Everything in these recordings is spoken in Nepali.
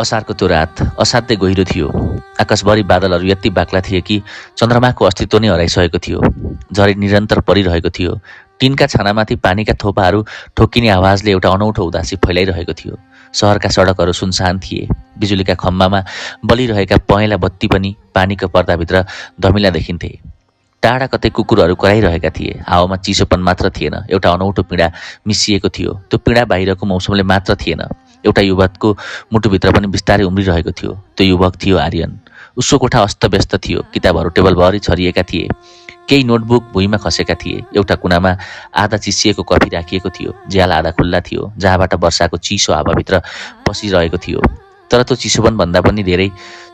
असारको त्यो रात असाध्यै गहिरो थियो। आकाशभरि बादलहरू यति बाक्ला थिए कि चन्द्रमाको अस्तित्व नै हराइसकेको थियो। झरी निरन्तर परिरहेको थियो। टिनका छानामाथि पानीका थोपाहरू ठोक्किने आवाजले एउटा अनौठो उदासी फैलाइरहेको थियो। सहरका सडकहरू सुनसान थिए। बिजुलीका खम्बामा बलिरहेका पहेँला बत्ती पनि पानीको पर्दाभित्र धमिला देखिन्थे। टाढा कतै कुकुरहरू कराइरहेका थिए। हावामा चिसोपन मात्र थिएन, एउटा अनौठो पीडा मिसिएको थियो। त्यो पीडा बाहिरको मौसमले मात्र थिएन, एउटा युवकको मुटुभित्र पनि बिस्तारै उम्रिरहेको थियो। त्यो युवक थियो आर्यन। उसको कोठा अस्तव्यस्त थियो। किताबहरू टेबलभरि छरिएका थिए। केही नोटबुक भुइँमा खसेका थिए। एउटा कुनामा आधा चिसिएको कफी राखिएको थियो। झ्याल आधा खुल्ला थियो, जहाँबाट वर्षाको चिसो हावाभित्र पसिरहेको थियो। तर त्यो चिसोपनभन्दा पनि धेरै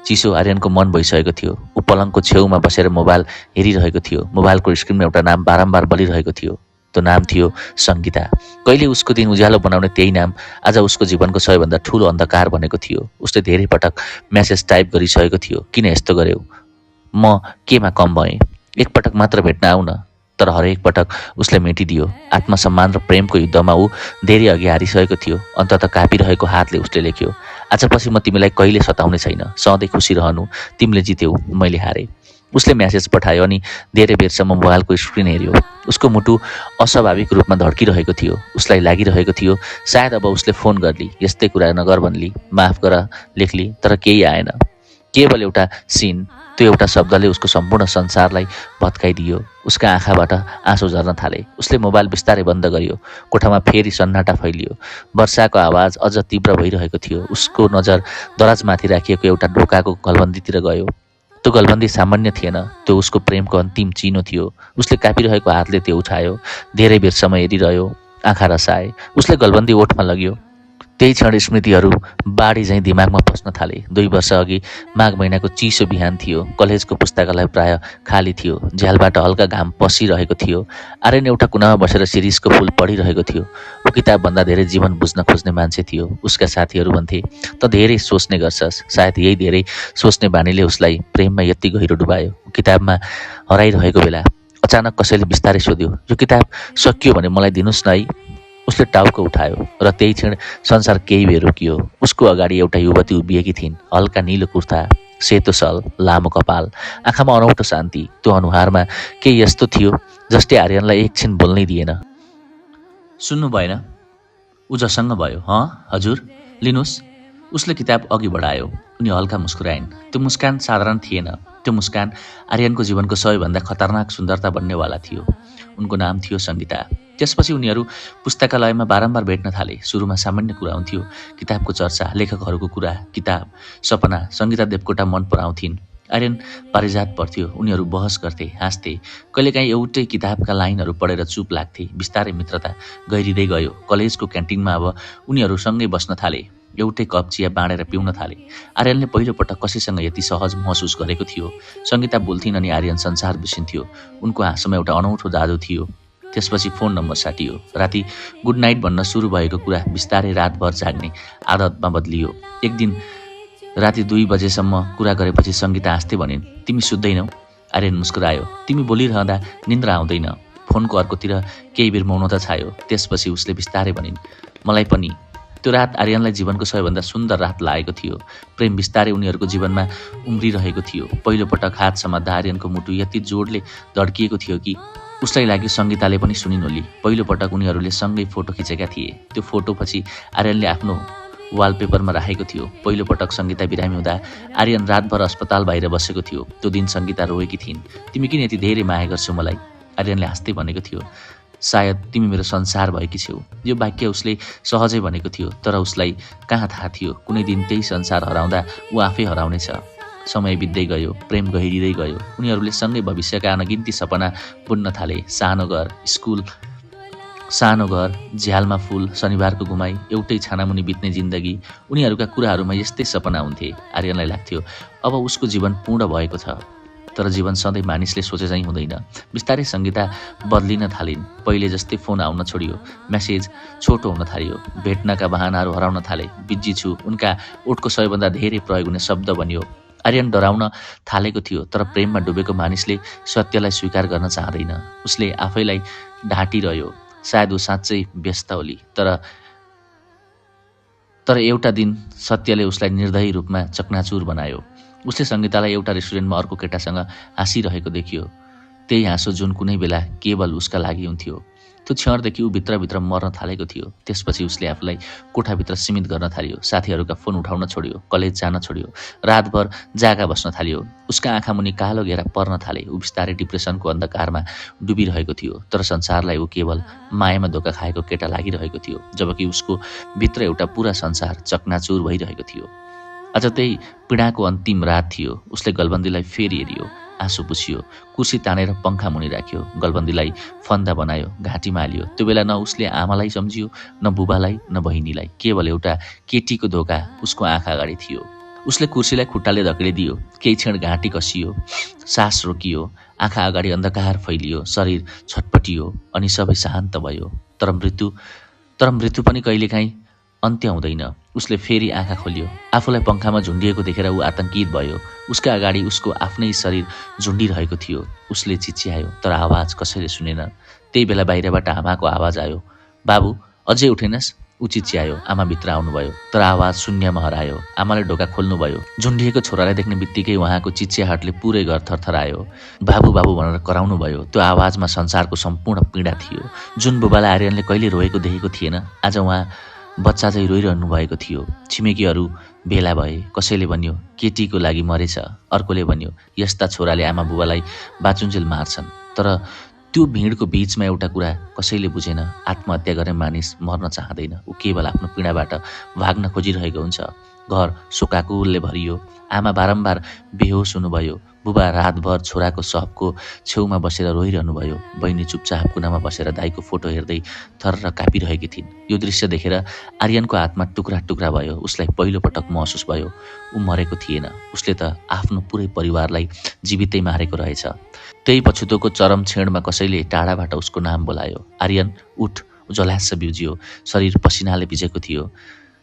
चिसो आर्यनको मन भइसकेको थियो। ऊ पलङको छेउमा बसेर मोबाइल हेरिरहेको थियो। मोबाइलको स्क्रिनमा एउटा नाम बारम्बार बलिरहेको थियो। त्यो नाम थियो सङ्गीता। कहिले उसको दिन उज्यालो बनाउने त्यही नाम आज उसको जीवनको सबैभन्दा ठुलो अन्धकार बनेको थियो। उसले धेरै पटक म्यासेज टाइप गरिसकेको थियो, किन यस्तो गर्यौ, म केमा कम भएँ, एकपटक मात्र भेट्न आऊ न। तर हरेक पटक उसले मेटिदियो। आत्मसम्मान र प्रेमको युद्धमा ऊ धेरै अघि हारिसकेको थियो। अन्ततः काँपिरहेको हातले उसले लेख्यो, आजपछि म तिमीलाई कहिले सताउने छैन, सधैँ खुसी रहनु, तिमीले जित्यौ, मैले हारेँ। उसले म्यासेज पठायो अनि धेरै बेरसम्म मोबाइलको स्क्रिन हेऱ्यो। उसको मुटु अस्वाभाविक रूपमा धड्किरहेको थियो। उसलाई लागिरहेको थियो सायद अब उसले फोन गर्ली, यस्तै कुरा नगर भन्ली, माफ गर लेख्ली, तर केही आएन। केवल एउटा सिन, त्यो एउटा शब्दले उसको सम्पूर्ण संसारलाई भत्काइदियो। उसका आँखाबाट आँसु झर्न थाले। उसले मोबाइल बिस्तारै बन्द गर्यो। कोठामा फेरि सन्नाटा फैलियो। वर्षाको आवाज अझ तीव्र भइरहेको थियो। उसको नजर दराजमाथि राखिएको एउटा ढोकाको गलबन्दीतिर गयो। त्यो गलबन्दी सामान्य थिएन, त्यो उसको प्रेमको अन्तिम चिनो थियो। उसले काँपिरहेको हातले त्यो उठायो। धेरै बेरसम्म हेरिरह्यो। आँखा रसाए। उसले गलबन्दी ओठमा लग्यो। त्यही क्षण स्मृतिहरू बाढी झैँ दिमागमा पस्न थाले। 2 वर्ष अघि माघ महिनाको चिसो बिहान थियो। कलेजको पुस्तकालय प्राय खाली थियो। झ्यालबाट हल्का घाम पसिरहेको थियो। आर्यन एउटा कुनामा बसेर शिरीषको फुल पढिरहेको थियो। ऊ किताबभन्दा धेरै जीवन बुझ्न खोज्ने मान्छे थियो। उसका साथीहरू भन्थे, त धेरै सोच्ने गर्छस्। सायद यही धेरै सोच्ने बानीले उसलाई प्रेममा यति गहिरो डुबायो। किताबमा हराइरहेको बेला अचानक कसैले बिस्तारै सोध्यो, यो किताब सकियो भने मलाई दिनुस् न है। उसले टाउको उठायो र त्यही क्षण संसार केही बेर रोकियो। उसको अगाडि एउटा युवती उभिएकी थिइन्। हल्का निलो कुर्ता, सेतो सल, लामो कपाल, आँखामा अनौठो शान्ति। त्यो अनुहारमा केही यस्तो थियो जसले आर्यनलाई एकछिन बोल्नै दिएन। सुन्नु भएन? ऊ झसङ्ग भयो। हँ हजुर, लिनुहोस्। उसले किताब अघि बढायो। उनी हल्का मुस्कुराइन्। त्यो मुस्कान साधारण थिएन। त्यो मुस्कान आर्यनको जीवनको सबैभन्दा खतरनाक सुन्दरता बन्नेवाला थियो। उनको नाम थियो सङ्गीता। त्यसपछि उनीहरू पुस्तकालयमा बारम्बार भेट्न थाले। सुरुमा सामान्य कुरा हुन्थ्यो, किताबको चर्चा, लेखकहरूको कुरा, किताब, सपना। सङ्गीता देवकोटा मन पराउँथिन्। आर्यन पारिजात पढ्थ्यो। उनीहरू बहस गर्थे, हाँस्थे। कहिलेकाहीँ एउटै किताबका लाइनहरू पढेर चुप लाग्थे। बिस्तारै मित्रता गहिरिँदै गयो। कलेजको क्यान्टिनमा अब उनीहरू सँगै बस्न थाले। एउटै कप चिया बाँडेर पिउन थाले। आर्यनले पहिलोपटक कसैसँग यति सहज महसुस गरेको थियो। सङ्गीता बोल्थिन् अनि आर्यन संसार बिर्सिन्थ्यो। उनको हाँसोमा एउटा अनौठो जादु थियो। त्यसपछि फोन नम्बर साटियो। राति गुड नाइट भन्न सुरु भएको कुरा बिस्तारै रातभर जाग्ने आदतमा बदलियो। एक दिन राति 2 बजेसम्म कुरा गरेपछि सङ्गीता हाँस्दै भनिन्, तिमी सुत्दैनौ? आर्यन मुस्कुरायो। तिमी बोलिरहँदा निन्द्रा आउँदैन। फोनको अर्कोतिर केही बेर मौनता छायो। त्यसपछि उसले बिस्तारै भनिन्, मलाई पनि। त्यो रात आर्यनलाई जीवनको सबैभन्दा सुन्दर रात लागेको थियो। प्रेम बिस्तारै उनीहरूको जीवनमा उम्रिरहेको थियो। पहिलोपटक हात समात्दा आर्यनको मुटु यति जोडले धड्किएको थियो कि उसलाई लाग्यो सङ्गीताले पनि सुनिन् होली। पहिलोपटक उनीहरूले सँगै फोटो खिचेका थिए। त्यो फोटोपछि आर्यनले आफ्नो वालपेपरमा राखेको थियो। पहिलोपटक सङ्गीता बिरामी हुँदा आर्यन रातभर अस्पताल बाहिर बसेको थियो। त्यो दिन सङ्गीता रोएकी थिइन्। तिमी किन यति धेरै माया गर्छौ मलाई? आर्यनले हाँस्दै भनेको थियो, सायद तिमी मेरो संसार भएकी छेउ। यो वाक्य उसले सहजै भनेको थियो, तर उसलाई कहाँ थाहा थियो कुनै दिन त्यही संसार हराउँदा ऊ आफै हराउनेछ। समय बित्दै गयो। प्रेम गहिरिँदै गयो। उनीहरूले सँगै भविष्यका अनगिन्ती सपना बुन्न थाले। सानो घर, स्कुल, सानो घर, झ्यालमा फुल, शनिबारको घुमाइ, एउटै छानामुनि बित्ने जिन्दगी। उनीहरूका कुराहरूमा यस्तै सपना हुन्थे। आर्यनलाई लाग्थ्यो अब उसको जीवन पूर्ण भएको छ। तर जीवन सधैँ मानिसले सोचे चाहिँ हुँदैन। बिस्तारै सङ्गीता बदलिन थालिन्। पहिले जस्तै फोन आउन छोडियो। मेसेज छोटो हुन थाल्यो। भेट्नका बहानाहरू हराउन थाले। बिजी छु उनका ओठको सबैभन्दा धेरै प्रयोग हुने शब्द बन्यो। आर्यन डराउन थालेको थियो, तर प्रेममा डुबेको मानिसले सत्यलाई स्वीकार गर्न चाहँदैन। उसले आफैलाई ढाँटिरह्यो। सायद ऊ साँच्चै व्यस्त होली, तर तर एउटा दिन सत्यले उसलाई निर्दयी रूपमा चकनाचुर बनायो। उसले सङ्गीतालाई एउटा रेस्टुरेन्टमा अर्को केटासँग हाँसिरहेको देखियो। त्यही हाँसो जुन कुनै बेला केवल उसका लागि हुन्थ्यो। त्यो क्षणदेखि ऊ भित्रभित्र मर्न थालेको थियो। त्यसपछि उसले आफूलाई कोठाभित्र सीमित गर्न थाल्यो। साथीहरूका फोन उठाउन छोड्यो, कलेज जान छोड्यो, रातभर जागा बस्न थाल्यो। उसका आँखामुनि कालो घेरा पर्न थाले। ऊ बिस्तारै डिप्रेसनको अन्धकारमा डुबिरहेको थियो। तर संसारलाई ऊ केवल मायामा धोका खाएको केटा लागिरहेको थियो, जबकि उसको भित्र एउटा पुरा संसार चकनाचुर भइरहेको थियो। आज त्यही पीडाको अन्तिम रात थियो। उसले गलबन्दीलाई फेरि हेरियो, आँसु पुछियो, कुर्सी तानेर पङ्खा मुनि राख्यो, गलबन्दीलाई फन्दा बनायो, घाँटीमा हाल्यो। त्यो बेला न उसले आमालाई सम्झियो, न बुबालाई, न बहिनीलाई। केवल एउटा केटीको धोका उसको आँखा अगाडि थियो। उसले कुर्सीलाई खुट्टाले धकेलिदियो। केही क्षण घाँटी कसियो, सास रोकियो, आँखा अगाडि अन्धकार फैलियो, शरीर छटपटियो, अनि सबै शान्त भयो। तर मृत्यु पनि कहिलेकाहीँ अन्त्य हुँदैन। उसले फेरि आँखा खोल्यो। आफूलाई पङ्खामा झुन्डिएको देखेर ऊ आतंकित भयो। उसका अगाडि उसको आफ्नै शरीर झुन्डिरहेको थियो। उसले चिच्यायो, तर आवाज कसैले सुनेन। त्यही बेला बाहिरबाट आमाको आवाज आयो, बाबु अझै उठेनस्? ऊ चिच्यायो। आमा भित्र आउनुभयो, तर आवाज शून्यमा हरायो। आमाले ढोका खोल्नुभयो। झुन्डिएको छोरालाई देख्ने बित्तिकै उहाँको चिच्याहटले पुरै घर थरथरायो। बाबु बाबु भनेर कराउनु भयो। त्यो आवाजमा संसारको सम्पूर्ण पीडा थियो। जुन बुबालाई आर्यनले कहिले रोएको देखेको थिएन, आज उहाँ बच्चा चाहिँ रोइरहनु भएको थियो। छिमेकीहरू भेला भए। कसैले भन्यो केटीको लागि मरेछ, अर्कोले भन्यो यस्ता छोराले आमा बुबालाई बाचुन्जेल मार्छन्। तर त्यो भिडको बीचमा एउटा कुरा कसैले बुझेन, आत्महत्या गर्ने मानिस मर्न चाहँदैन। ऊ केवल आफ्नो पीडाबाट भाग्न खोजिरहेको हुन्छ। घर शोकाकुलले भरियो। आमा बारम्बार बेहोस हुनुभयो। बुबा रातभर छोराको शवको छेउमा बसेर रोइरहनुभयो। बहिनी चुपचाप कुनामा बसेर दाइको फोटो हेर्दै थर्र काँपिरहेकी थिइन्। यो दृश्य देखेर आर्यनको आत्मा टुक्रा टुक्रा भयो। उसलाई पहिलो पटक महसुस भयो ऊ मरेको थिएन। उसले त आफ्नो पुरै परिवारलाई जीवितै मारेको रहेछ। त्यही पछुतोको चरम क्षणमा कसैले टाढाबाट उसको नाम बोलायो, आर्यन उठ। झल्यास्स बिउजियो। शरीर पसिनाले भिजेको थियो।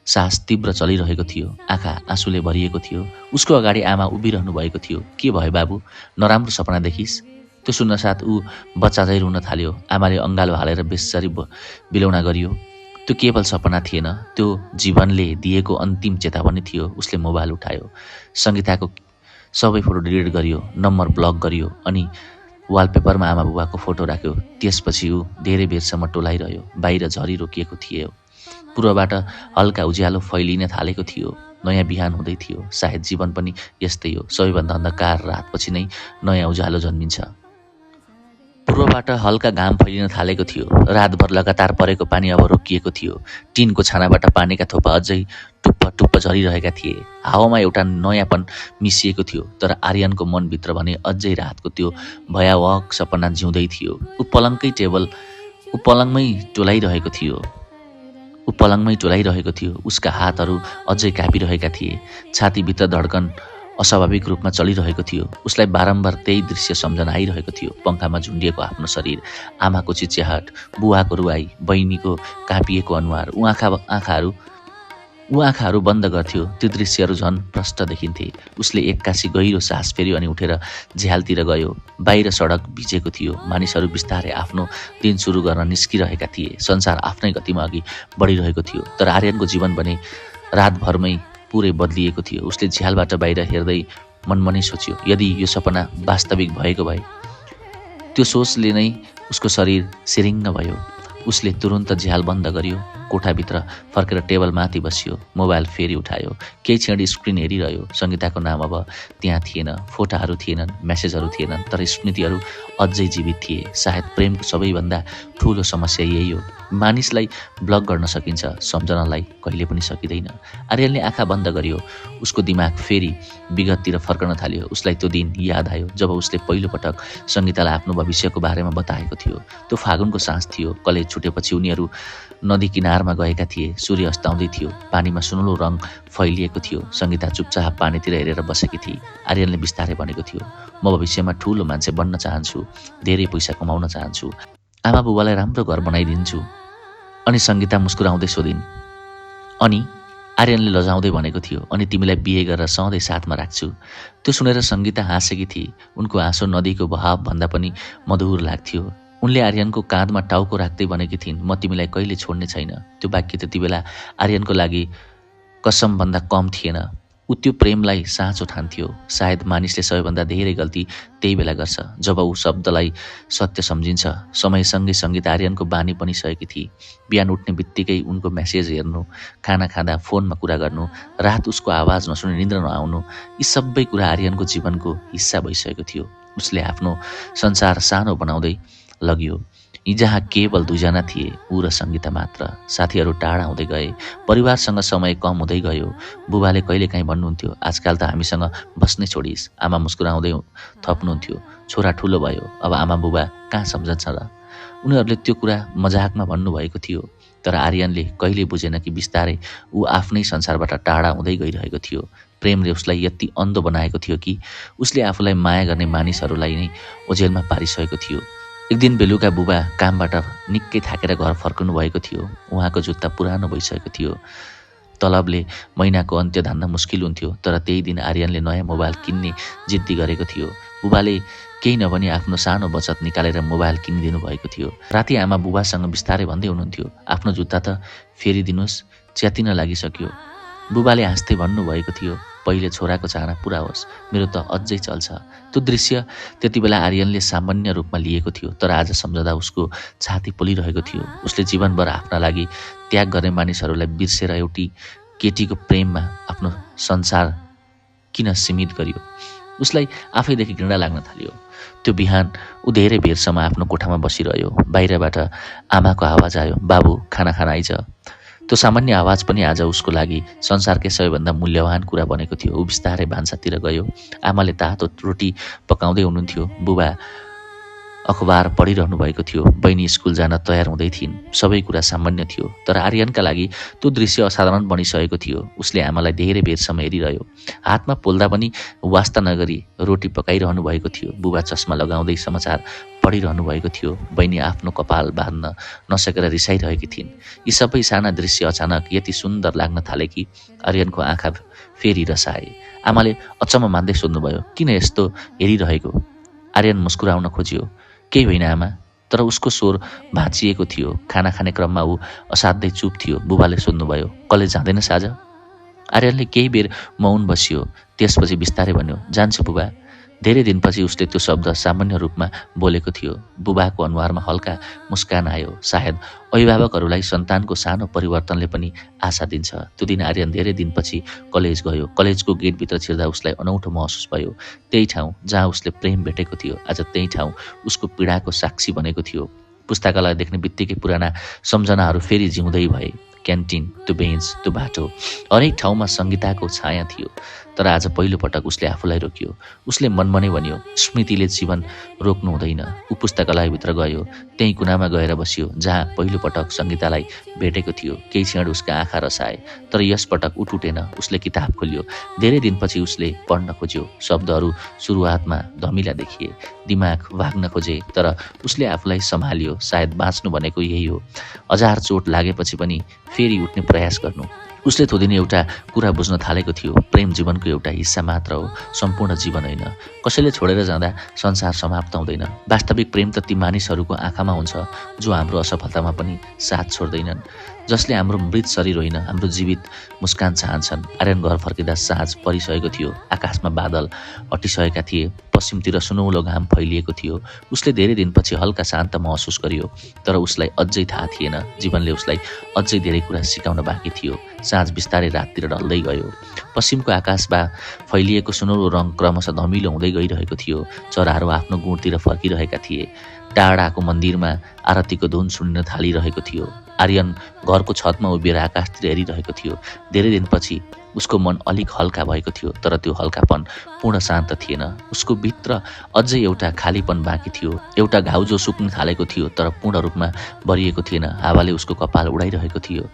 सास तीव्र चलिरहेको थियो। आँखा आँसुले भरिएको थियो। उसको अगाडि आमा उभिरहनु भएको थियो। के भयो बाबु, नराम्रो सपना देखिस्? त्यो सुन्नसाथ ऊ बच्चा झैँ रुन थाल्यो। आमाले अङ्गालो हालेर बेसरी बिलौना गरियो। त्यो केवल सपना थिएन, त्यो जीवनले दिएको अन्तिम चेतावनी थियो। उसले मोबाइल उठायो, सङ्गीताको सबै फोटो डिलिट गरियो, नम्बर ब्लक गरियो, अनि वालपेपरमा आमा बुबाको फोटो राख्यो। त्यसपछि ऊ धेरै बेरसम्म टोलाइरह्यो। बाहिर झरी रोकिएको थियो। पूर्वबाट हल्का उज्यालो फैलिन थालेको थियो। नयाँ बिहान हुँदै थियो। सायद जीवन पनि यस्तै हो, सबैभन्दा अन्धकार रातपछि नै नयाँ उज्यालो जन्मिन्छ। पूर्वबाट हल्का घाम फैलिन थालेको थियो। रातभर लगातार परेको पानी अब रोकिएको थियो। टिनको छानाबाट पानीका थोपा अझै टुप्प टुप्प झरिरहेका थिए। हावामा एउटा नयाँपन मिसिएको थियो। तर आर्यनको मनभित्र भने अझै रातको त्यो भयावह सपना जिउँदै थियो। ऊ पलङमै टोलाइरहेको थियो। उसका हातहरू अझै काँपिरहेका थिए। छातीभित्र धड्कन अस्वाभाविक रूपमा चलिरहेको थियो। उसलाई बारम्बार त्यही दृश्य सम्झना आइरहेको थियो। पङ्खामा झुन्डिएको आफ्नो शरीर, आमाको चिच्याहट, बुवाको रुवाई, बहिनीको काँपिएको अनुहार। ऊ आँखाहरू बन्द गर्थ्यो। त्यो दृश्यहरू झन् प्रष्ट देखिन्थे। उसले एक्कासी गहिरो सास फेर्यो अनि उठेर झ्यालतिर गयो। बाहिर सडक भिजेको थियो। मानिसहरू बिस्तारै आफ्नो दिन सुरु गर्न निस्किरहेका थिए। संसार आफ्नै गतिमा अघि बढिरहेको थियो। तर आर्यनको जीवन भने रातभरमै पुरै बदलिएको थियो। उसले झ्यालबाट बाहिर हेर्दै मनमनै सोच्यो, यदि यो सपना वास्तविक भएको भए। त्यो सोचले नै उसको शरीर सिरिङ्ग भयो। उसले तुरुन्त झ्याल बन्द गर्यो। कोठाभित्र फर्केर टेबलमाथि बस्यो। मोबाइल फेरि उठायो। केही क्षण स्क्रिन हेरिरह्यो। सङ्गीताको नाम अब त्यहाँ थिएन। फोटाहरू थिएनन्, मेसेजहरू थिएनन्, तर स्मृतिहरू अझै जीवित थिए। सायद प्रेमको सबैभन्दा ठुलो समस्या यही हो, मानिसलाई ब्लक गर्न सकिन्छ, सम्झनलाई कहिले पनि सकिँदैन। आर्यनले आँखा बन्द गर्यो। उसको दिमाग फेरि विगततिर फर्कन थाल्यो। उसलाई त्यो दिन याद आयो जब उसले पहिलोपटक सङ्गीतालाई आफ्नो भविष्यको बारेमा बताएको थियो। त्यो फागुनको साँझ थियो। कलेज छुटेपछि उनीहरू नदी किनारमा गएका थिए। सूर्य अस्ताउँदै थियो। पानीमा सुनौलो रङ फैलिएको थियो। सङ्गीता चुपचाप पानीतिर हेरेर बसेकी थिए। आर्यनले बिस्तारै भनेको थियो, म भविष्यमा ठुलो मान्छे बन्न चाहन्छु, धेरै पैसा कमाउन चाहन्छु, आमा बुबालाई राम्रो घर बनाइदिन्छु। अनि सङ्गीता मुस्कुराउँदै सोधिन्, अनि? आर्यनले लजाउँदै भनेको थियो, अनि तिमीलाई बिहे गरेर सधैँ साथमा राख्छु। त्यो सुनेर सङ्गीता हाँसेकी थिए। उनको हाँसो नदीको बहावभन्दा पनि मधुर लाग्थ्यो। उनले आर्यनको काँधमा टाउको राख्दै भनेकी थिइन्, म तिमीलाई कहिले छोड्ने छैन। त्यो वाक्य त्यति बेला आर्यनको लागि कसमभन्दा कम थिएन। ऊ त्यो प्रेमलाई साँचो ठान्थ्यो। सायद मानिसले सबैभन्दा धेरै गल्ती त्यही बेला गर्छ जब ऊ शब्दलाई सत्य सम्झिन्छ। समयसँगै सङ्गीत आर्यनको बानी बनिसकेकी थिए। बिहान उठ्ने बित्तिकै उनको मेसेज हेर्नु, खाना खाँदा फोनमा कुरा गर्नु, रात उसको आवाज नसुनी निद्रा नआउनु, यी सबै कुरा आर्यनको जीवनको हिस्सा भइसकेको थियो। उसले आफ्नो संसार सानो बनाउँदै लग्यो। यी जहाँ केवल दुईजना थिए, ऊ र सङ्गीता मात्र। साथीहरू टाढा हुँदै गए, परिवारसँग समय कम हुँदै गयो। बुबाले कहिलेकाहीँ भन्नुहुन्थ्यो, आजकाल त हामीसँग बस्नै छोडिस्। आमा मुस्कुराउँदै थप्नुहुन्थ्यो, छोरा ठुलो भयो, अब आमा बुबा कहाँ सम्झन्छ र। उनीहरूले त्यो कुरा मजाकमा भन्नुभएको थियो, तर आर्यनले कहिले बुझेन कि बिस्तारै ऊ आफ्नै संसारबाट टाढा हुँदै गइरहेको थियो। प्रेमले उसलाई यति अन्धो बनाएको थियो कि उसले आफूलाई माया गर्ने मानिसहरूलाई नै ओझेलमा पारिसकेको थियो। एक दिन बेलुका बुबा कामबाट निकै थाकेर घर फर्कनु भएको थियो। उहाँको जुत्ता पुरानो भइसकेको थियो। तलबले महिनाको अन्त्य धान्न मुस्किल हुन्थ्यो, तर त्यही दिन आर्यनले नयाँ मोबाइल किन्ने जिद्दी गरेको थियो। बुबाले केही नभनी आफ्नो सानो बचत निकालेर मोबाइल किनिदिनु भएको थियो। राति आमा बुबासँग बिस्तारै भन्दै हुनुहुन्थ्यो, आफ्नो जुत्ता त फेरिदिनुहोस्, च्यातिन लागिसक्यो। बुबाले हाँस्दै भन्नुभएको थियो, पहिले छोराको चाहना पुरा होस्, मेरो त अझै चल्छ। त्यो दृश्य त्यति बेला आर्यनले सामान्य रूपमा लिएको थियो, तर आज सम्झँदा उसको छाती पोलिरहेको थियो। उसले जीवनभर आफ्ना लागि त्याग गर्ने मानिसहरूलाई बिर्सेर एउटी केटीको प्रेममा आफ्नो संसार किन सीमित गरियो। उसलाई आफैदेखि घृणा लाग्न थाल्यो। त्यो बिहान ऊ धेरै बेरसम्म आफ्नो कोठामा बसिरह्यो। बाहिरबाट आमाको आवाज आयो, बाबु खाना खान आइज। त्यो सामान्य आवाज पनि आज उसको लागि संसारकै सबैभन्दा मूल्यवान कुरा बनेको थियो। ऊ बिस्तारै भान्सातिर गयो। आमाले तातो रोटी पकाउँदै हुनुहुन्थ्यो। बुबा अखबार पढिरहनु भएको थियो। बहिनी स्कुल जान तयार हुँदै थिइन्। सबै कुरा सामान्य थियो, तर आर्यनका लागि त्यो दृश्य असाधारण बनिसकेको थियो। उसले आमालाई धेरै बेरसम्म हेरिरह्यो। हातमा पोल्दा पनि वास्ता नगरी रोटी पकाइरहनु भएको थियो। बुबा चस्मा लगाउँदै समाचार पढिरहनु भएको थियो। बहिनी आफ्नो कपाल बाँध्न नसकेर रिसाइरहेकी थिइन्। यी सबै साना दृश्य अचानक यति सुन्दर लाग्न थाले कि आर्यनको आँखा फेरि रसाए। आमाले अचम्म मान्दै सोध्नुभयो, किन यस्तो हेरिरहेको? आर्यन मुस्कुराउन खोज्यो, केही होइन आमा, तर उसको स्वर भाँचिएको थियो। खाना खाने क्रममा ऊ असाध्यै चुप थियो। बुबाले सोध्नुभयो, कलेज जाँदैनस् आज? आर्यनले केही बेर मौन बस्यो। त्यसपछि बिस्तारै भन्यो, जान्छु बुबा। धेरै दिनपछि उसले त्यो शब्द सामान्य रूपमा बोलेको थियो। बुबाको अनुहारमा हल्का मुस्कान आयो। सायद अभिभावकहरूलाई सन्तानको सानो परिवर्तनले पनि आशा दिन्छ। त्यो दिन आर्यन धेरै दिनपछि कलेज गयो। कलेजको गेटभित्र छिर्दा उसलाई अनौठो महसुस भयो। त्यही ठाउँ जहाँ उसले प्रेम भेटेको थियो, आज त्यही ठाउँ उसको पीडाको साक्षी बनेको थियो। पुस्तकालय देख्ने बित्तिकै पुराना सम्झनाहरू फेरि जिउँदै भए। क्यान्टिन, त्यो बेन्च, त्यो बाटो, हरेक ठाउँमा सङ्गीताको छाया थियो। तर आज पहिलो पटक उसले आफूलाई रोक्यो। उसले मनमनै भन्यो, स्मृतिले जीवन रोक्नु हुँदैन। ऊ पुस्तकालयभित्र गयो। त्यही कुनामा गएर बस्यो जहाँ पहिलो पटक सङ्गीतालाई भेटेको थियो। केही क्षण उसका आँखा रसाए, तर यसपटक उठ उठेन। उसले किताब खोल्यो। धेरै दिनपछि उसले पढ्न खोज्यो। शब्दहरू सुरुवातमा धमिला देखिए, दिमाग भाग्न खोजे, तर उसले आफूलाई सम्हाल्यो। सायद बाँच्नु भनेको यही हो, हजार चोट लागेपछि पनि फेरि उठ्ने प्रयास गर्नु। उसले त्यो दिन एउटा कुरा बुझ्न थालेको थियो, प्रेम जीवनको एउटा हिस्सा मात्र हो, सम्पूर्ण जीवन होइन। कसैले छोडेर जाँदा संसार समाप्त हुँदैन। वास्तविक प्रेम त ती मानिसहरूको आँखामा हुन्छ जो हाम्रो असफलतामा पनि साथ छोड्दैनन्, जसले हाम्रो मृत शरीर होइन, हाम्रो जीवित मुस्कान चाहन्छन्। आर्यन घर फर्किँदा साँझ परिसकेको थियो। आकाशमा बादल अटिसकेका थिए। पश्चिमतिर सुनौलो घाम फैलिएको थियो। उसले धेरै दिनपछि हल्का शान्त महसुस गरियो, तर उसलाई अझै थाहा थिएन, जीवनले उसलाई अझै धेरै कुरा सिकाउन बाँकी थियो। साँझ बिस्तारै राततिर ढल्दै गयो। पश्चिमको आकाशमा फैलिएको सुनौलो रङ क्रमशः धमिलो हुँदै गइरहेको थियो। चराहरू आफ्नो गुणतिर फर्किरहेका थिए। टाढाको मन्दिरमा आरतीको धुन सुनिन थालिरहेको थियो। आर्यन घरको छतमा उभिएर आकाशतिर हेरिरहेको थियो। धेरै दिनपछि उसको मन अलिक हल्का भएको थियो, तर त्यो हल्कापन पूर्ण शान्त थिएन। उसको भित्र अझै एउटा खालीपन बाँकी थियो, एउटा घाउ जो सुक्न थालेको थियो तर पूर्ण रूपमा भरिएको थिएन। हावाले उसको कपाल उडाइरहेको थियो।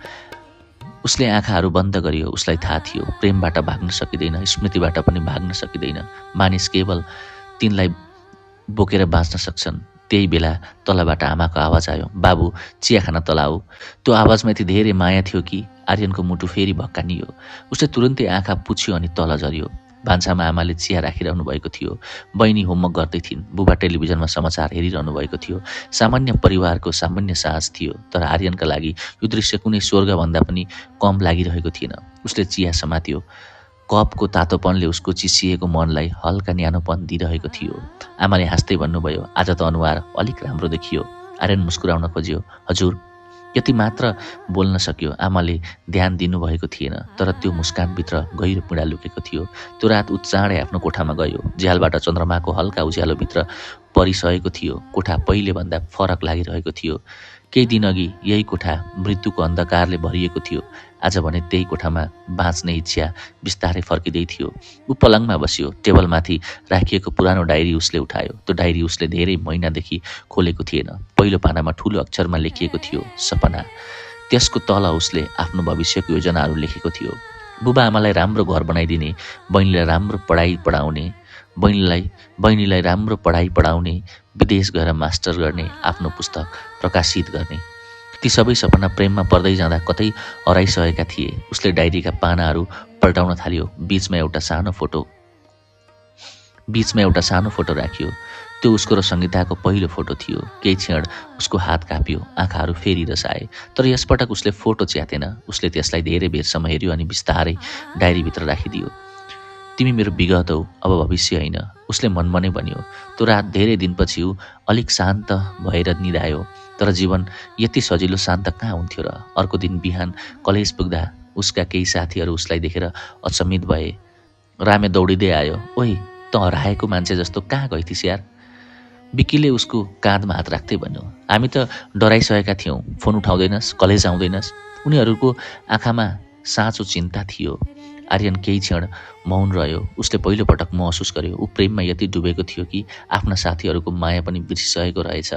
उसले आँखाहरू बन्द गरियो। उसलाई थाहा थियो, प्रेमबाट भाग्न सकिँदैन, स्मृतिबाट पनि भाग्न सकिँदैन। मानिस केवल तिनलाई बोकेर बाँच्न सक्छन्। त्यही बेला तलबाट आमाको आवाज आयो, बाबु चिया खान तल आऊ। त्यो आवाजमा यति धेरै माया थियो कि आर्यनको मुटु फेरि भक्कानियो। उसले तुरुन्तै आँखा पुछ्यो अनि तल झऱ्यो। भान्सामा आमाले चिया राखिरहनु भएको थियो। बहिनी होमवर्क गर्दै थिइन्। बुबा टेलिभिजनमा समाचार हेरिरहनु भएको थियो। सामान्य परिवारको सामान्य साँझ थियो, तर आर्यनका लागि यो दृश्य कुनै स्वर्गभन्दा पनि कम लागिरहेको थिएन। उसले चिया समात्यो। कपको तातोपनले उसको चिसिएको मनलाई हल्का न्यानोपन दिइरहेको थियो। आमाले हाँस्दै भन्नुभयो, आज त अनुहार अलिक राम्रो देखियो। आर्यन मुस्कुराउन खोज्यो। हजुर, यति मात्र बोल्न सक्यो। आमाले ध्यान दिनुभएको थिएन, तर त्यो मुस्कानभित्र गहिरो पीडा लुकेको थियो। त्यो रात ऊ चाँडै आफ्नो कोठामा गयो। झ्यालबाट चन्द्रमाको हल्का उज्यालोभित्र परिसकेको थियो। कोठा पहिलेभन्दा फरक लागिरहेको थियो। केही दिनअघि यही कोठा मृत्युको अन्धकारले भरिएको थियो। आज भने त्यही कोठामा बाँच्ने इच्छा बिस्तारै फर्किँदै थियो। ऊ पलङमा बस्यो। टेबलमाथि राखिएको पुरानो डायरी उसले उठायो। त्यो डायरी उसले धेरै महिनादेखि खोलेको थिएन। पहिलो पानामा ठुलो अक्षरमा लेखिएको थियो, सपना। त्यसको तल उसले आफ्नो भविष्यको योजनाहरू लेखेको थियो। बुबा आमालाई राम्रो घर बनाइदिने, बहिनीलाई राम्रो पढाइ पढाउने, बहिनीलाई राम्रो पढाइ पढाउने, विदेश गएर मास्टर गर्ने, आफ्नो पुस्तक प्रकाशित गर्ने। ती सबै सपना प्रेममा पर्दै जाँदा कतै हराइसकेका थिए। उसले डायरीका पानाहरू पल्टाउन थाल्यो। बीचमा एउटा सानो फोटो राखियो। त्यो उसको र सङ्गीताको पहिलो फोटो थियो। केही क्षण उसको हात काँप्यो, आँखाहरू फेरि रसाए। तर यसपटक उसले फोटो च्यातेन। उसले त्यसलाई धेरै बेरसम्म हेऱ्यो अनि बिस्तारै डायरीभित्र राखिदियो। तिमी मेरो विगत हौ, अब भविष्य होइन, उसले मनमनै भन्यो। त्यो रात धेरै दिनपछि ऊ अलिक शान्त भएर निदायो। तर जीवन यति सजिलो शान्त कहाँ हुन्थ्यो र? अर्को दिन बिहान कलेज पुग्दा उसका केही साथीहरू उसलाई देखेर अचम्मित भए। रामे दौडिँदै आयो। ओइ, त हराएको मान्छे जस्तो कहाँ गइथिस् यार? विक्कीले उसको काँधमा हात राख्दै भन्यो। हामी त डराइसकेका थियौँ। फोन उठाउँदैनस्, कलेज आउँदैनस्। उनीहरूको आँखामा साँचो चिन्ता थियो। आर्यन केही क्षण मौन रह्यो। उसले पहिलोपटक महसुस गर्यो ऊ प्रेममा यति डुबेको थियो कि आफ्ना साथीहरूको माया पनि बिर्सिसकेको रहेछ।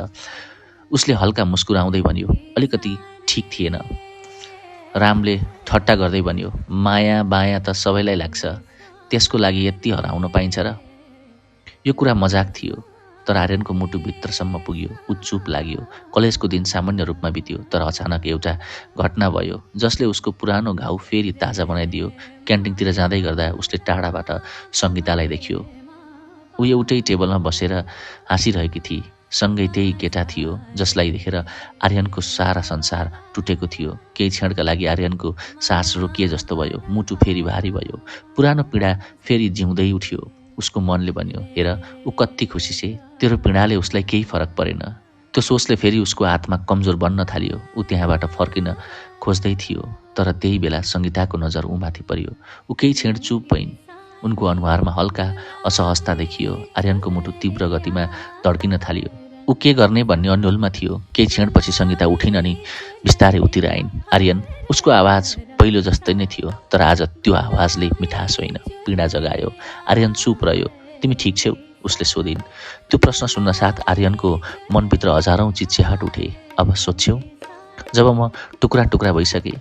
उसले हल्का मुस्कुराउँदै भन्यो, अलिकति ठिक थिएन। रामले ठट्टा गर्दै भन्यो, माया बाया त सबैलाई लाग्छ, त्यसको लागि यति हराउन पाइन्छ र? यो कुरा मजाक थियो, तर आर्यनको मुटु भित्रसम्म पुग्यो। ऊ चुप लाग्यो। कलेजको दिन सामान्य रूपमा बित्यो, तर अचानक एउटा घटना भयो जसले उसको पुरानो घाउ फेरि ताजा बनाइदियो। क्यान्टिनतिर जाँदै गर्दा उसले टाढाबाट सङ्गीतालाई देख्यो। ऊ एउटै टेबलमा बसेर हाँसिरहेकी थिए। सँगै त्यही केटा थियो जसलाई देखेर आर्यनको सारा संसार टुटेको थियो। केही क्षणका लागि आर्यनको सास रोकिए जस्तो भयो। मुटु फेरि भारी भयो। पुरानो पीडा फेरि जिउँदै उठ्यो। उसको मनले भन्यो, हेर ऊ कति खुसी छे, तेरो पीडाले उसलाई केही फरक परेन। त्यो सोचले फेरि उसको आत्मा कमजोर बन्न थाल्यो। ऊ त्यहाँबाट फर्किन खोज्दै थियो, तर त्यही बेला सङ्गीताको नजर ऊमाथि पर्यो। ऊ केही क्षण चुप भइन्। उनको अनुहारमा हल्का असहजता देखियो। आर्यनको मुटु तीव्र गतिमा धड्किन थाल्यो। ऊ के गर्ने भन्ने अन्योलमा थियो। केही क्षणपछि सङ्गीता उठिन् अनि बिस्तारै उतिर आइन्। आर्यन, उसको आवाज पहिलो जस्तै नै थियो, तर आज त्यो आवाजले मिठास होइन, पीडा जगायो। आर्यन चुप रह्यो। तिमी ठिक छेउ? उसले सोधिन्। त्यो प्रश्न सुन्न साथ आर्यनको मनभित्र हजारौँ चिच्याहट उठे। अब सोध्छेउ? जब म टुक्रा टुक्रा भइसके।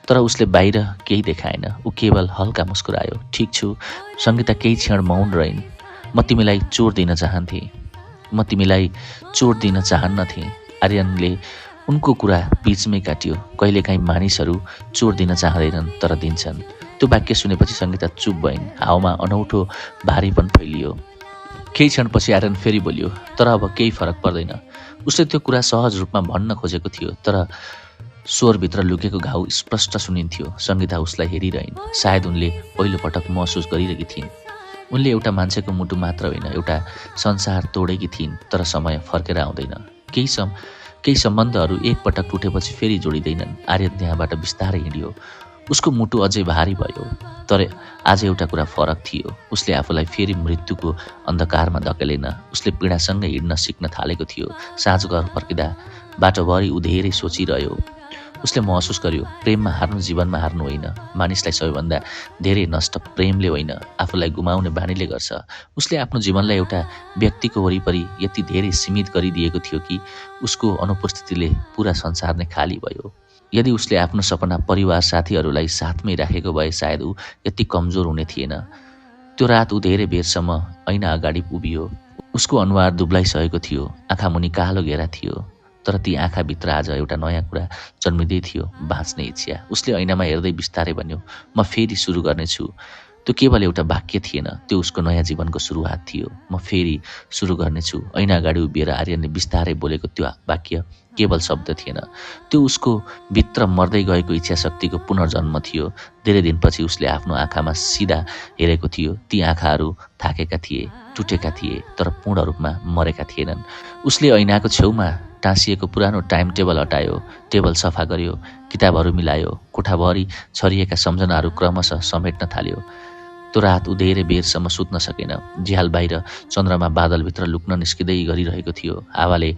तर उसले बाहिर केही देखाएन। ऊ केवल हल्का मुस्कुरायो। ठिक छु। सङ्गीता केही क्षण मौन रहिन्। म तिमीलाई चोट दिन चाहन्नथे। आर्यनले उनको कुरा बीचमै काट्यो। कहिलेकाहीँ मानिसहरू चोट दिन चाहँदैनन्, तर दिन्छन्। त्यो वाक्य सुनेपछि सङ्गीता चुप भइन्। हावामा अनौठो भारीपन फैलियो। केही क्षणपछि आर्यन फेरि बोल्यो, तर अब केही फरक पर्दैन। उसले त्यो कुरा सहज रूपमा भन्न खोजेको थियो, तर स्वरभित्र लुकेको घाउ स्पष्ट सुनिन्थ्यो। सङ्गीता उसलाई हेरिरहन्। सायद उनले पहिलोपटक महसुस गरिरहेकी थिइन्। उनले एउटा मान्छेको मुटु मात्र होइन, एउटा संसार तोडेकी थिइन्, तर समय फर्केर आउँदैन। केही सम्बन्धहरू एकपटक टुटेपछि फेरि जोडिँदैनन्। आर्यन त्यहाँबाट बिस्तारै हिँड्यो। उसको मुटु अझै भारी भयो, तर आज एउटा कुरा फरक थियो। उसले आफूलाई फेरि मृत्युको अन्धकारमा धकेलेन। उसले पीडासँगै हिँड्न सिक्न थालेको थियो। साँझ घर फर्किँदा बाटोभरि ऊ धेरै सोचिरह्यो। उसले महसुस गर्यो, प्रेममा हार्नु जीवनमा हार्नु होइन। मानिसलाई सबैभन्दा धेरै नष्ट प्रेमले होइन, आफूलाई गुमाउने बानीले गर्छ। उसले आफ्नो जीवनलाई एउटा व्यक्तिको वरिपरि यति धेरै सीमित गरिदिएको थियो कि उसको अनुपस्थितिले पुरा संसार नै खाली भयो। यदि उसले आफ्नो सपना, परिवार, साथीहरूलाई साथमै राखेको भए सायद ऊ यति कमजोर हुने थिएन। त्यो रात ऊ धेरै बेरसम्म ऐना अगाडि उभियो। उसको अनुहार दुब्लाइसकेको थियो। आँखा मुनि कालो घेरा थियो, तर ती आँखाभित्र आज एउटा नयाँ कुरा जन्मिँदै थियो, बाँच्ने इच्छा। उसले ऐनामा हेर्दै बिस्तारै भन्यो, म फेरि सुरु गर्नेछु। त्यो केवल एउटा वाक्य थिएन, त्यो उसको नयाँ जीवनको सुरुवात थियो। म फेरि सुरु गर्नेछु। ऐना अगाडि उभिएर आर्यनले बिस्तारै बोलेको त्यो वाक्य केवल शब्द थिएन, त्यो उसको भित्र मर्दै गएको इच्छाशक्तिको पुनर्जन्म थियो। धेरै दिनपछि उसले आफ्नो आँखामा सिधा हेरेको थियो। ती आँखाहरू थाकेका थिए, टुटेका थिए, तर पूर्ण रूपमा मरेका थिएनन्। उसले ऐनाको छेउमा टाँसिएको पुरानो टाइम टेबल हटायो, टेबल सफा गर्यो, किताबहरू मिलायो, कोठाभरि छरिएका सम्झनाहरू क्रमशः समेट्न थाल्यो। त्यो रात ऊ धेरै बेरसम्म सुत्न सकेन। झ्याल बाहिर चन्द्रमा बादलभित्र लुक्न निस्किँदै गरिरहेको थियो। हावाले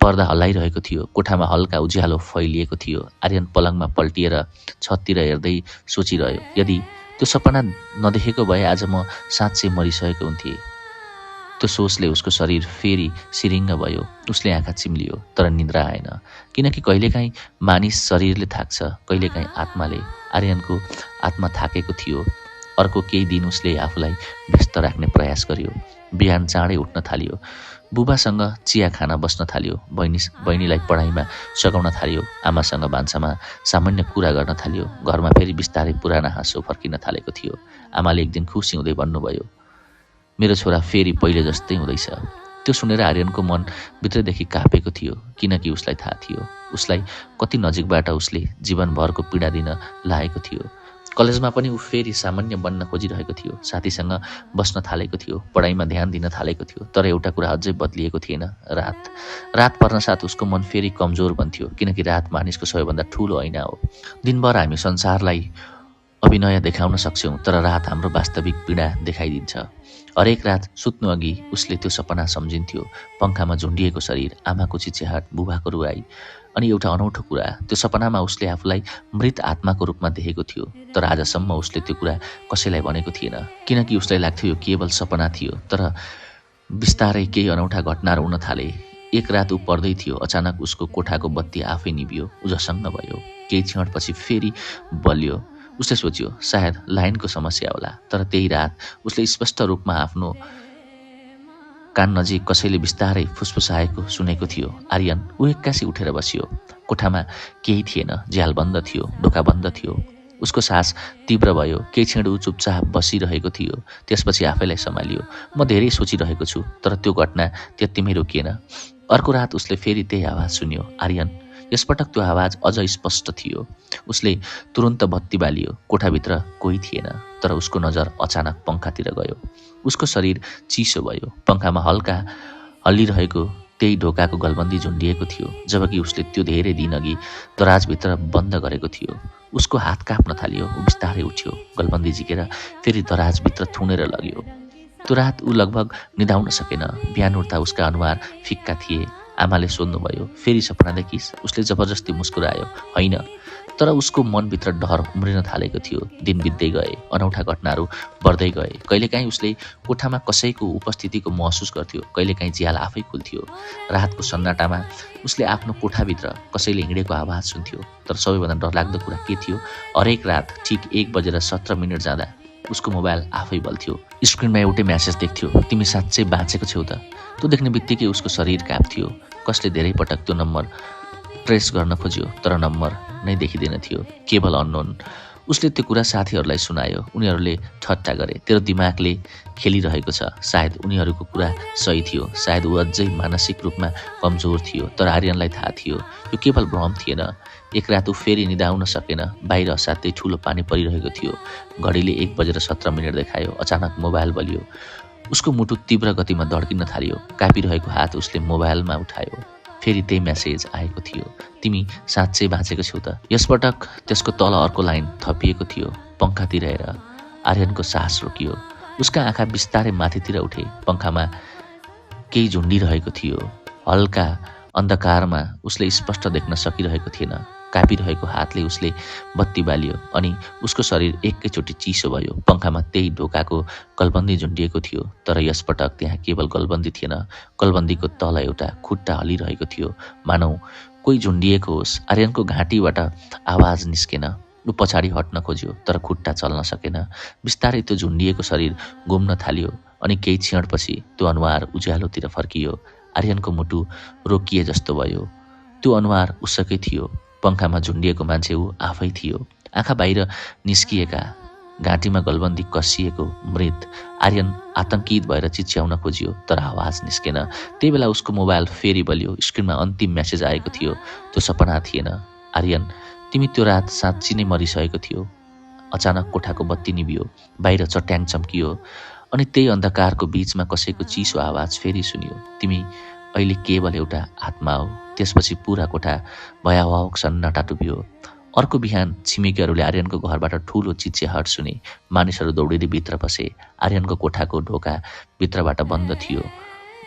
पर्दा हल्लाइरहेको थियो। कोठामा हल्का उज्यालो फैलिएको थियो। आर्यन पलङमा पल्टिएर छततिर हेर्दै सोचिरह्यो, यदि त्यो सपना नदेखेको भए आज म साँच्चै मरिसकेको हुन्थेँ। त्यो सोचले उसको शरीर फेरि सिरिङ्ग भयो। उसले आँखा चिम्लियो, तर निद्रा आएन, किनकि कहिलेकाहीँ मानिस शरीरले थाक्छ, कहिलेकाहीँ आत्माले। आर्यनको आत्मा थाकेको थियो। अर्को केही दिन उसले आफूलाई व्यस्त राख्ने प्रयास गर्यो। बिहान चाँडै उठ्न थाल्यो, बुबासँग चिया खान बस्न थाल्यो, बहिनीलाई पढाइमा सघाउन थाल्यो, आमासँग भान्सामा सामान्य कुरा गर्न थाल्यो। घरमा फेरि बिस्तारै पुराना हाँसो फर्किन थालेको थियो। आमाले एक दिन खुसी हुँदै भन्नुभयो, मेरो छोरा फेरि पहिले जस्तै हुँदैछ। त्यो सुनेर आर्यनको मन भित्रदेखि काँपेको थियो, किनकि उसलाई थाहा थियो उसलाई कति नजिकबाट उसले जीवनभरको पीडा दिन लागेको थियो। कलेजमा पनि ऊ फेरि सामान्य बन्न खोजिरहेको थियो, साथीसँग बस्न थालेको थियो, पढाइमा ध्यान दिन थालेको थियो। तर एउटा कुरा अझै बदलिएको थिएन, रात पर्न साथ उसको मन फेरि कमजोर बन्थ्यो, किनकि रात मानिसको सबैभन्दा ठुलो ऐना हो। दिनभर हामी संसारलाई अभिनय देखाउन सक्छौँ, तर रात हाम्रो वास्तविक पीडा देखाइदिन्छ। हरेक रात सुत्नु अघि उसले त्यो सपना सम्झिन्थ्यो, पंखामा झुन्डिएको शरीर, आमाको चिच्याहाट, बुबाको रुवाई, अनि एउटा अनौठो कुरा, त्यो सपनामा उसले आफूलाई मृत आत्माको रूपमा देखेको थियो। तर आजसम्म उसले त्यो कुरा कसैलाई भनेको थिएन, किनकि उसलाई लाग्थ्यो यो केवल सपना थियो। तर बिस्तारै केही अनौठा घटनाहरू हुन थाले। एक रात ऊ पढ्दै थियो, अचानक उसको कोठाको बत्ती आफै निभियो, ऊ झसङ्ग भयो। केही क्षणपछि फेरि बल्यो। उसले सोच्यो सायद लाइनको समस्या होला। तर त्यही रात उसले स्पष्ट रूपमा आफ्नो कान नजिक कसैले बिस्तारै फुसफुसाएको सुनेको थियो। आर्यन ऊ एक्कासी उठेर बस्यो। कोठामा केही थिएन, झ्याल बन्द थियो, ढोका बन्द थियो। उसको सास तीव्र भयो। केही क्षण ऊ चुपचाप बसिरहेको थियो, त्यसपछि आफैलाई सम्हालियो। म धेरै सोचिरहेको छु, तर त्यो घटना त्यतिमै रोकिएन। अर्को रात उसले फेरि त्यही आवाज सुन्यो, आर्यन। यसपटक त्यो आवाज अझ स्पष्ट थियो। उसले तुरन्त बत्ती बालियो। कोठाभित्र कोही थिएन, तर उसको नजर अचानक पंखातिर गयो। उसको शरीर चिसो भयो। पंखामा हल्का हल्लिरहेको त्यही ढोकाको गलबन्दी झुन्डिएको थियो, जबकि उसले त्यो धेरै दिन अघि दराजभित्र बन्द गरेको थियो। उसको हात काँप्न थाल्यो। ऊ बिस्तारै उठ्यो, गलबन्दी झिकेर फेरि दराजभित्र थुनेर लग्यो। त्यो रात ऊ लगभग निदाउन सकेन। बिहान उठ्दा उसका अनुहार फिक्का थिए। आमाले सोध्नुभयो, फेरि सपना देखिस्? उसले जबरजस्ती मुस्कुरायो, होइन। तर उसको मनभित्र डर उम्रिन थालेको थियो। दिन बित्दै गए, अनौठा घटनाहरू बढ्दै गए। कहिलेकाहीँ उसले कोठामा कसैको उपस्थितिको महसुस गर्थ्यो, कहिलेकाहीँ झ्याल आफै खुल्थ्यो। रातको सन्नाटामा उसले आफ्नो कोठाभित्र कसैले हिँडेको आवाज सुन्थ्यो। तर सबैभन्दा डरलाग्दो कुरा के थियो? हरेक रात ठिक 1:17 जाँदा उसको मोबाइल आफै बल्थ्यो। स्क्रिनमा एउटै म्यासेज देख्थ्यो, तिमी साँच्चै बाँचेको छेउ त। त्यो देख्ने बित्तिकै उसको शरीर काँप्थ्यो। कसले धेरै पटक त्यो नम्बर ट्रेस गर्न खोज्यो, तर नम्बर नै देखिँदैन थियो, केवल अननोन। उसले त्यो कुरा साथीहरूलाई सुनायो। उनीहरूले ठट्टा गरे, तेरो दिमागले खेलिरहेको छ। सायद उनीहरूको कुरा सही थियो, सायद ऊ अझै मानसिक रूपमा कमजोर थियो। तर आर्यनलाई थाहा थियो यो केवल भ्रम थिएन। एक रात ऊ फेरि निदाउन सकेन। बाहिर असाध्यै ठुलो पानी परिरहेको थियो। घडीले 1:17 देखायो। अचानक मोबाइल बल्यो। उसको मुटु तीव्र गतिमा धड्किन थाल्यो। काँपिरहेको हात उसले मोबाइलमा उठायो। फेरि त्यही म्यासेज आएको थियो, तिमी साँच्चै बाँचेको छेउ त। यसपटक त्यसको तल अर्को लाइन थपिएको थियो, पंखातिर हेर। आर्यनको सास रोकियो। उसका आँखा बिस्तारै माथितिर उठे। पंखामा केही झुन्डिरहेको थियो। हल्का अन्धकारमा उसले स्पष्ट देख्न सकिरहेको थिएन। काँपिरहेको हातले उसले बत्ती बाल्यो अनि उसको शरीर एकैचोटि चिसो भयो। पंखामा त्यही ढोकाको गलबन्दी झुन्डिएको थियो, तर यसपटक त्यहाँ केवल गलबन्दी थिएन, गलबन्दीको तल एउटा खुट्टा हल्लिरहेको थियो, मानौ कोही झुन्डिएको होस्। आर्यनको घाँटीबाट आवाज निस्केन। ऊ पछाडि हट्न खोज्यो, तर खुट्टा चल्न सकेन। बिस्तारै त्यो झुन्डिएको शरीर घुम्न थाल्यो अनि केही क्षणपछि त्यो अनुहार उज्यालोतिर फर्कियो। आर्यनको मुटु रोकिए जस्तो भयो। त्यो अनुहार उसकै थियो। पंखामा झुन्डिएको मान्छे ऊ आफै थियो। आँखा बाहिर निस्किएका, घाँटीमा गलबन्दी कसिएको मृत। आर्यन आतंकित भएर चिच्याउन खोजियो तर आवाज निस्केन। त्यही बेला उसको मोबाइल फेरि बल्यो। स्क्रिनमा अन्तिम मेसेज आएको थियो। त्यो सपना थिएन। आर्यन, तिमी त्यो रात साँच्ची नै मरिसकेको थियो। अचानक कोठाको बत्ती निभियो। बाहिर चट्याङ चम्कियो अनि त्यही अन्धकारको बीचमा कसैको चिसो आवाज फेरि सुनियो। तिमी अहिले केवल एउटा आत्मा हो। त्यसपछि पुरा कोठा भयावह सन्नाटा टुप्यो। अर्को बिहान छिमेकीहरूले आर्यनको घरबाट ठुलो चिच्याहट सुने। मानिसहरू दौडिँदै भित्र पसे। आर्यनको कोठाको ढोका भित्रबाट बन्द थियो।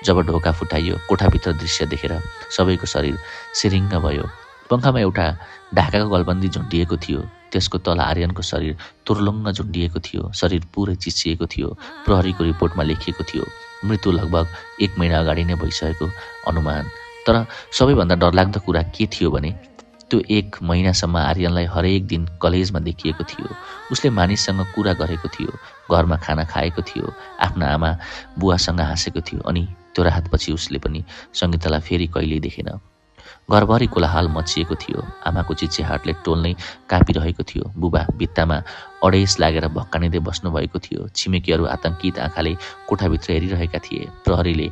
जब ढोका फुटाइयो, कोठाभित्र दृश्य देखेर सबैको शरीर सिरिङ्ग भयो। पङ्खामा एउटा ढाकाको गलबन्दी झुन्डिएको थियो। त्यसको तल आर्यनको शरीर तुर्लुङ्ग झुन्डिएको थियो। शरीर पुरै चिचिएको थियो। प्रहरीको रिपोर्टमा लेखिएको थियो मृत्यु लगभग 1 महिना अगाडि नै भइसकेको अनुमान। तर सबैभन्दा डरलाग्दो कुरा के थियो भने त्यो 1 महिनासम्म आर्यनलाई हरेक दिन कलेजमा देखिएको थियो। उसले मानिससँग कुरा गरेको थियो, घरमा खाना खाएको थियो, आफ्ना आमा बुवासँग हाँसेको थियो। अनि त्यो रातपछि उसले पनि सङ्गीतालाई फेरि कहिल्यै देखेन। घरभरि कोलाहल मचिएको थियो। आमाको चिच्याहाटले टोल नै काँपिरहेको थियो। बुबा भित्तामा अडेस लागेर भक्कानिँदै बस्नुभएको थियो। छिमेकीहरू आतंकित आँखाले कोठाभित्र हेरिरहेका थिए। प्रहरीले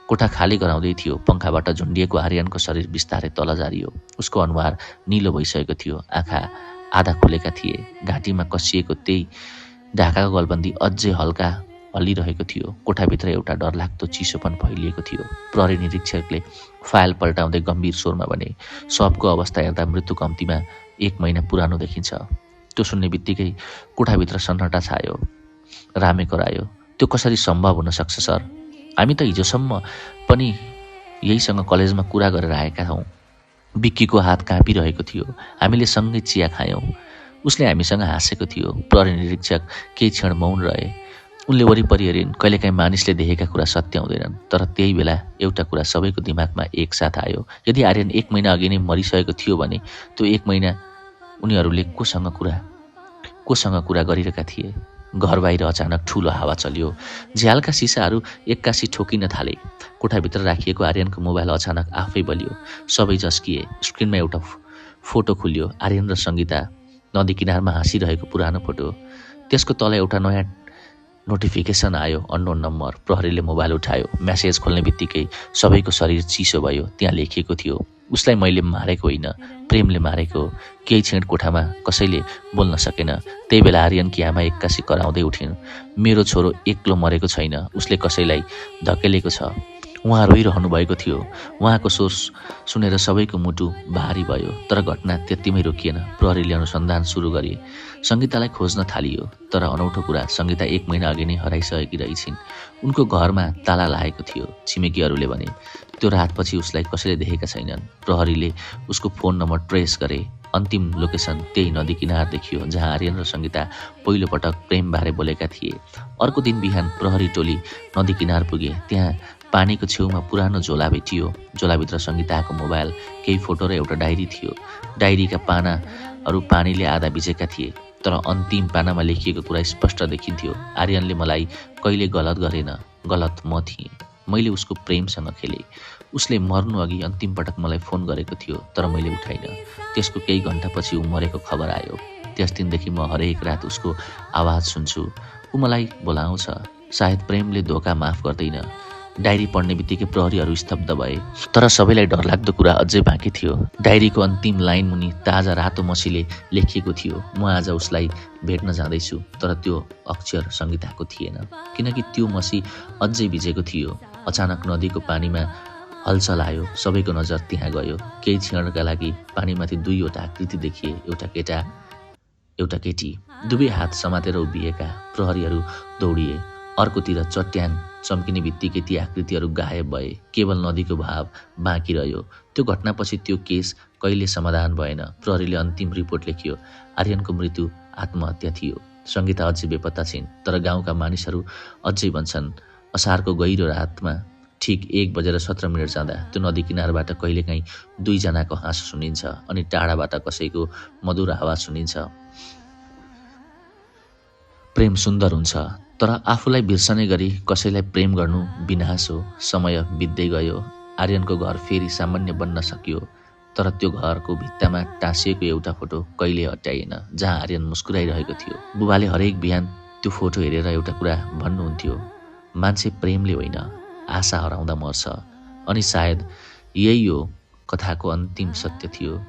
कोठा खाली गराउँदै थियो। पङ्खाबाट झुन्डिएको आर्यनको शरीर बिस्तारै तल झारियो। उसको अनुहार निलो भइसकेको थियो। आँखा आधा खुलेका थिए। घाँटीमा कसिएको त्यही ढाकाको गलबन्दी अझै हल्का हल्लिरहेको थियो। कोठाभित्र एउटा डरलाग्दो चिसोपन फैलिएको थियो। प्रहरी निरीक्षकले फाइल पल्टाउँदै गम्भीर स्वरमा भने, शवको अवस्था हेर्दा मृत्यु कम्तीमा 1 महिना पुरानो देखिन्छ। त्यो सुन्ने बित्तिकै कोठाभित्र सन्नाटा छायो। रामे करायो, त्यो कसरी सम्भव हुन सक्छ सर? हामी त हिजोसम्म पनि यहीसँग कलेजमा कुरा गरेर आएका हौँ। बिक्कीको हात काँपिरहेको थियो। हामीले सँगै चिया खायौँ। उसले हामीसँग हाँसेको थियो। प्रहरी निरीक्षक केही क्षण मौन रहे। उनले वरिपरि हेरिन्। कहिलेकाहीँ मानिसले देखेका कुरा सत्य हुँदैनन्। तर त्यही बेला एउटा कुरा सबैको दिमागमा एकसाथ आयो। यदि आर्यन 1 महिना अघि नै मरिसकेको थियो भने त्यो 1 महिना उनीहरूले कोसँग कुरा गरिरहेका थिए? घर बाहिर अचानक ठुलो हावा चल्यो। झ्यालका सिसाहरू एक्कासी ठोकिन थाले। कोठाभित्र राखिएको आर्यनको मोबाइल अचानक आफै बल्यो। सबै झस्किए। स्क्रिनमा एउटा फोटो खुल्यो। आर्यन र सङ्गीता नदी किनारमा हाँसिरहेको पुरानो फोटो। त्यसको तल एउटा नयाँ नोटिफिकेसन आयो, अननोन नम्बर। प्रहरीले मोबाइल उठायो। म्यासेज खोल्ने बित्तिकै सबैको शरीर चिसो भयो। त्यहाँ लेखिएको थियो, उसलाई मैले मारेको होइन, प्रेमले मारेको। केही क्षण कोठामा कसैले बोल्न सकेन। त्यही बेला आर्यनकी आमा एक्कासी कराउँदै उठिन्। मेरो छोरो एक्लो मरेको छैन, उसले कसैलाई धकेलेको छ। उहाँ रोइरहनु भएको थियो। उहाँको स्वर सुनेर सबैको मुटु भारी भयो। तर घटना त्यतिमै रोकिएन। प्रहरीले अनुसन्धान सुरु गरे। सङ्गीतालाई खोज्न थालियो। तर अनौठो कुरा, सङ्गीता 1 महिना अघि नै हराइसकेकी रहेछिन्। उनको घरमा ताला लागेको थियो। छिमेकीहरूले भने त्यो रातपछि उसलाई कसैले देखेका छैनन्। प्रहरीले उसको फोन नम्बर ट्रेस गरे। अन्तिम लोकेसन त्यही नदी किनार देखियो जहाँ आर्यन र सङ्गीता पहिलोपटक प्रेमबारे बोलेका थिए। अर्को दिन बिहान प्रहरी टोली नदी किनार पुगे। त्यहाँ पानीको छेउमा पुरानो झोला भेटियो। झोलाभित्र सङ्गीताको मोबाइल, केही फोटो र एउटा डायरी थियो। डायरीका पानाहरू पानीले आधा भिजेका थिए। तर अन्तिम पानामा लेखिएको कुरा स्पष्ट देखिन्थ्यो, आर्यनले मलाई कहिले गलत गरेन, गलत म थिएँ। मैले उसको प्रेमसँग खेलेँ। उसले मर्नु अघि अन्तिम पटक मलाई फोन गरेको थियो, तर मैले उठाइनँ। त्यसको केही घन्टापछि ऊ मरेको खबर आयो। त्यस दिनदेखि म हरेक रात उसको आवाज सुन्छु। ऊ मलाई बोलाउँछ। सायद प्रेमले धोका माफ गर्दैन। डायरी पढ्ने बित्तिकै प्रहरीहरू स्तब्ध भए। तर सबैलाई डरलाग्दो कुरा अझै बाँकी थियो। डायरीको अन्तिम लाइन मुनि ताजा रातो मसीले लेखिएको थियो, म आज उसलाई भेट्न जाँदैछु। तर त्यो अक्षर सङ्गीताको थिएन, किनकि त्यो मसी अझै भिजेको थियो। अचानक नदीको पानीमा हलचल आयो। सबैको नजर त्यहाँ गयो। केही क्षणका लागि पानीमाथि 2वटा आकृति देखिए, एउटा केटा एउटा केटी, दुवै हात समातेर उभिएका। प्रहरीहरू दौडिए। अर्कोतिर चट्याङ चम्किने बित्तिकै ती आकृतिहरू गायब भए। केवल नदीको भाव बाँकी रह्यो। त्यो घटनापछि त्यो केस कहिले समाधान भएन। प्रहरीले अन्तिम रिपोर्ट लेखियो, आर्यनको मृत्यु आत्महत्या थियो। सङ्गीता अझै बेपत्ता छिन्। तर गाउँका मानिसहरू अझै भन्छन्, असारको गहिरो रातमा ठिक 1:17 जाँदा त्यो नदी किनारबाट कहिलेकाहीँ 2 जनाको हाँसो सुनिन्छ अनि टाढाबाट कसैको मधुर आवाज सुनिन्छ। प्रेम सुन्दर हुन्छ, तर आफूलाई बिर्सने गरी कसैलाई प्रेम गर्नु विनाश हो। समय बित्दै गयो। आर्यनको घर फेरि सामान्य बन्न सक्यो। तर त्यो घरको भित्तामा टाँसिएको एउटा फोटो कहिले हटाइएन, जहाँ आर्यन मुस्कुराइरहेको थियो। बुबाले हरेक बिहान त्यो फोटो हेरेर एउटा कुरा भन्नुहुन्थ्यो, मान्छे प्रेमले होइन, आशा हराउँदा मर्छ। अनि सायद यही यो कथाको अन्तिम सत्य थियो।